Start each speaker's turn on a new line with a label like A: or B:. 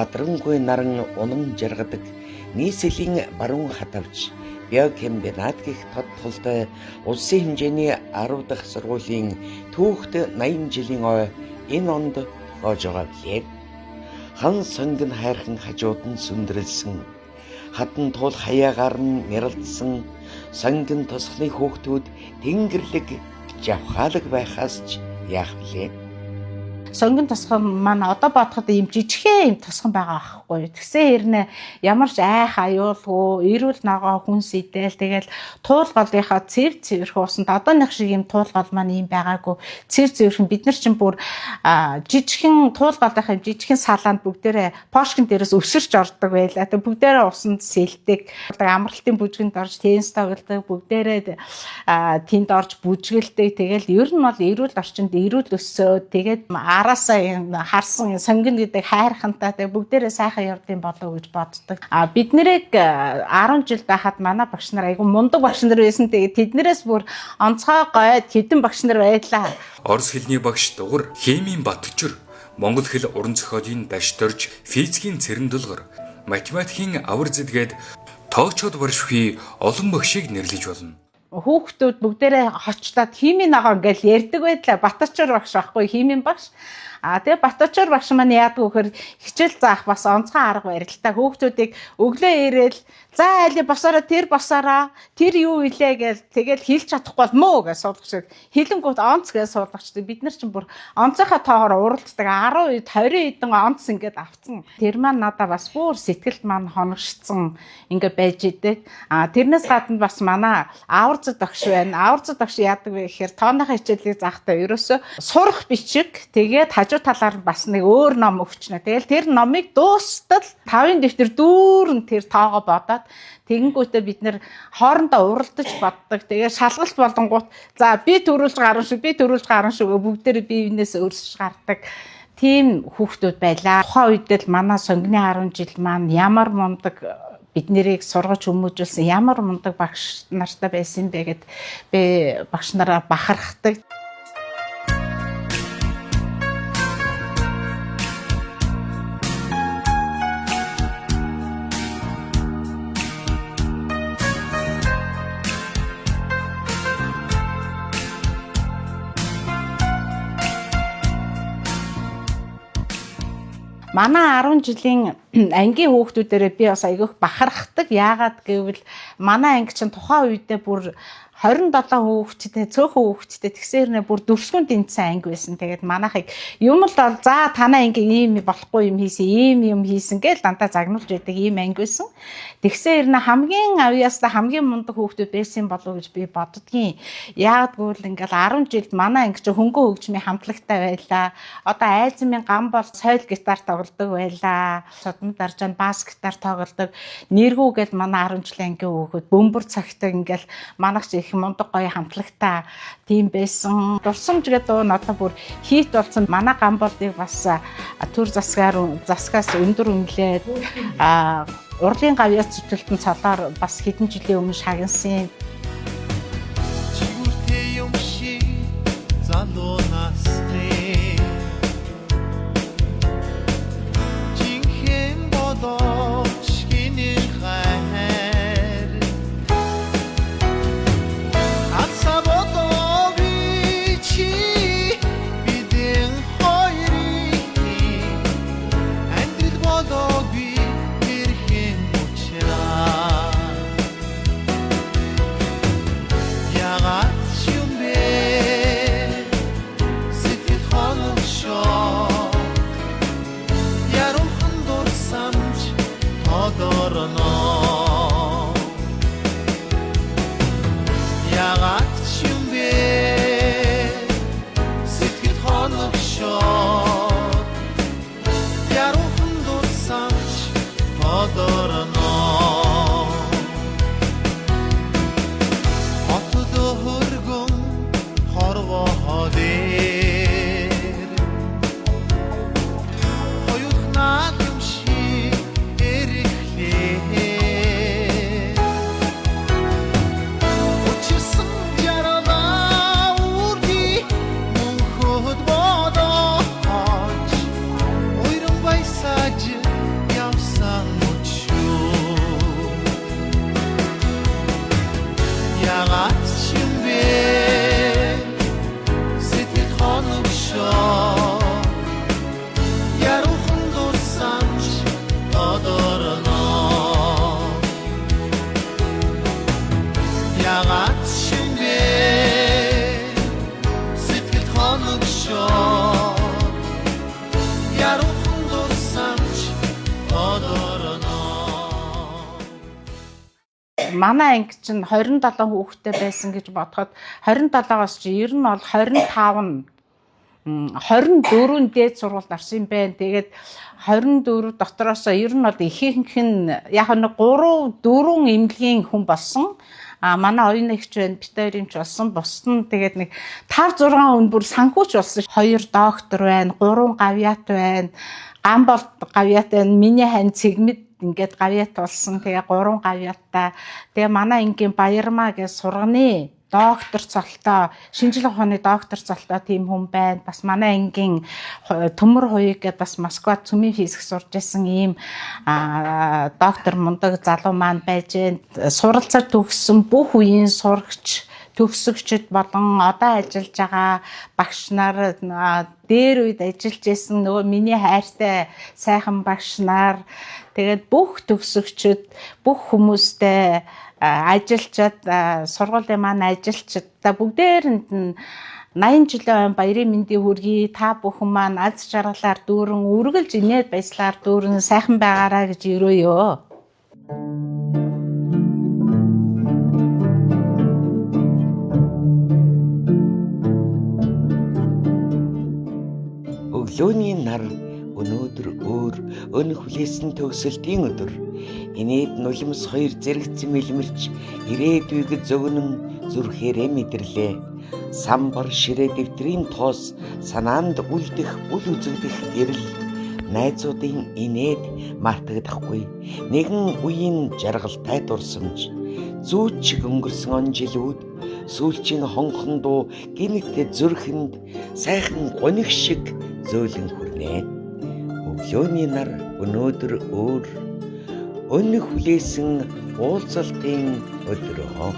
A: Бадрангүй наран унан жаргадаг нийслэлийн баруун хатавч биокомбинат гэх тод тултай улсын хэмжээний 10 дахь сургуулийн түүхт 80 жилийн ой энэ онд тохиож байгаа билээ. Хан сонгон хайрхан хажууд нь сүндрэлсэн, хатан туул хаяагаар нь нэрэлтсэн сонгон тосхны хүүхдүүд тэнгэрлэг жавхаалаг байхаас ч яах вүлээ.
B: Сонгон тосгон маань одоо бодоход ийм жижигхэн ийм тосгон байгаа байхгүй. Тэгсэн хэрнээ ямар ч айх аюулгүй, эрүүл ногоо хүнс идээл, тэгэл туул голынхаа цэв цэвэрхэн усанд одооных шиг ийм туул гол маань ийм байгаагүй. Цэв цэвэрхэн бид нар чинь бүр жижигхэн туул голынхаа ийм жижигхэн салаанд бүгдээрээ пошкин дээрээс өсөрч ордог байлаа. Тэг бүгдээрээ усанд сэлдэг. Амралтын бүжгэнд орж теннис тоглодог, бүгдээрээ тэнд орж бүжгэлдэг. Тэгэл ер нь бол эрүүл орчинд эрүүл өсөөд, тэгээд араасаа юм харсан сонгино гэдэг хайрхантай, тэг бүгдээрээ сайхан явдсан болов гэж боддог. А бид нэрийг 10 жил байхад манай багш нар айгу мундаг багш нар байсан. Тэгээд тэднэрээс бүр онцгой гойд хэдэн багш нар байлаа.
C: Орос хэлний багш Дугар, химийн Батчир, монгол хэл уран зохиолын Дашдорж, физикийн Цэрэндулгар, математикийн Авар зэдгээд тоочод баршгүй олон багшийг нэрлэж болно.
B: Хүүхдүүд бүгдээрээ хочдоод химийн ногоо ингээл ярьдаг байлаа. Батчир багш байхгүй, химийн багш. А тэгээ Батчир багш маань яадаг вэ гэхээр хичээл заах бас онцгой арга барилтай. Хүүхдүүдийг өглөө ирээл, за али босоороо, тэр босоороо, тэр юу илээ гээл, тэгэл хэлж чадахгүй бол мөө гэж суулгах шиг. Хэлэнгүүт онц гэж суулгачдаг. Бид нар чинь бүр онцынхаа тоогоор уралддаг. 10 хэд, 20 хэдэн онц ингээд авцсан. Тэр маань надаа бас бүр сэтгэлд маань хоногшцсон ингээд байж идэг. А тэрнээс гадна бас манай аварцад багш байна. Аварцад багш яадаг вэ гэхээр тооныхаа хичээлийг заахтаа ерөөсөө сурах бичиг, тэгээд хажуу талаар бас нэг өөр ном өгчнө. Тэгэл тэр номыг дуустал тавын дэвтэр дүүрэн тэр тоогоо бодоод, тэгэнгүүтээ бид нэр хоорондоо уралдаж боддог. Тэгээ шалгалт болонгууд за би төрүүлж гарна шүү, би төрүүлж гарна шүү бүгдээр бие биенээс өөрсөж гардаг тийм хүүхдүүд байлаа. Тухайн үед л манай сонгины 10 жил маань ямар мундаг бид нэрийг сургаж хүмүүжүүлсэн, ямар мундаг багш нартай байсан бэ гэд би багш нараа бахархдаг. Манай 10 жилийн ангийн хүүхдүүдээрээ би бас айгүйх бахархдаг. Яагаад гэвэл манай анги чинь тухайн үедээ бүр 27 хүүхэдтэй, цөөхөн хүүхэдтэй, тэгсээр нэ бүр дөрсгүн дэнцсэн анги байсан. Тэгээд манайхыг юм л бол за танай анги ийм болохгүй юм хийсэн, ийм юм хийсэн гэж дандаа загнуулж байдаг ийм анги байсан. Тэгсээр нэ хамгийн авьяастай, хамгийн мундаг хүүхдүүд байсан болов уу гэж би боддгийн. Яагаад гэвэл ингээл 10 жилд манай анги чинь хөнгөн хөгжмийн хамтлагтай байлаа. Одоо айзмын гам бол соёл гитар тоглодог байлаа. Содон даржаан бас гитар тоглодог. Нэргүү гэл манай 10 жилийн ангийн хүүхэд бөмбөр цагтаг, ингээл манайх ч их мундаг гоё хамтлагтай тийм байсан. Дурсамж гэдэг дуу нь одоо бүр хит болсон. Манай Гамболдыг бас төр засгаар засгаас өндөр үнэлээд урлагийн гавьяас зүтгэлтэн цолоор бас хэдэн жилийн өмнө шагнасан.
D: Чигүртэй юм шиг залуу насны жинхэнэ боловч гинэн хайр алса болоогүй чи бидэн хоёрын амьдрал болоогүй хэрхэн учраа яагаад ч юм бэ сэтгэл. Яагаад шинэ сэтгэл хоног шоо яруухан дурсамж одорно.
B: Манай анги чинь 27 хүүхэдтэй байсан гэж бодоход 27-оос чи ер нь бол 25 нь 24 дээд сургуульд орсон юм байна. Тэгээд 24 дотроос ер нь бол ихэнх нь яг нэг 3 4 эмнэлгийн хүн болсон. А манай оюун нэгч байна, бит хоёр юмч болсон. Бусд нь тэгээд нэг 5 6 хүн бүр санхүүч болсон. 2 доктор байна, 3 гавьяат байна. Гам бол гавьяат байна. Миний хань цэгмэд ингээд гавьяат болсон. Тэгээ 3 гавьяаттай. Тэгээ манай ангийн Баярмаа гэж сурганы доктор цолтой, шинжлэх ухааны доктор цолтой тийм хүн байна. Бас манай ангийн Төмөр хуйг гэдээ бас Москвад цөмийн физик сурж исэн ийм доктор мундаг залуу маань байж гэн. Суралцаад төгссөн бүх үеийн сурагч төгсөгчд болон одоо ажиллаж байгаа багш нар, дээр үед ажиллаж исэн нөгөө миний хайртай сайхан багш нар, тэгээд бүх төгсөгчд, бүх хүмүүстэй ажилчид, сургуулийн маань ажилчид бүгдээрэнд нь 80 жилийн баярын мэндийг хүргэе. Та бүхэн маань аз жаргалаар дүүрэн, үргэлж инээд баясгалаар дүүрэн сайхан байгаарай гэж өрөөё.
A: Өглөөний нар өнөөдөр өөр өн хүлээсэн төгсөлтийн өдөр. Инээд нулимс хоёр зэрэгцэн мэлмэрч ирээдүйг зөгнөн зүрхээрээ мэдэрлээ. Самбар ширээ дэвтрийн тоос санаанд үлдэх үл үзэгдэх гэрэл найзуудын инээд мартагдахгүй. Нэгэн үеийн жаргалтай дурсамж зүүч чиг өнгөрсөн он жилүүд сүүлчийн хонхон дуу гинт зүрхэнд сайхан гуниг шиг зөөлөн хүрнэ. Өглөөний нар өнөөдөр өөр өнөх хүлээсэн уулзалтын өдрөө.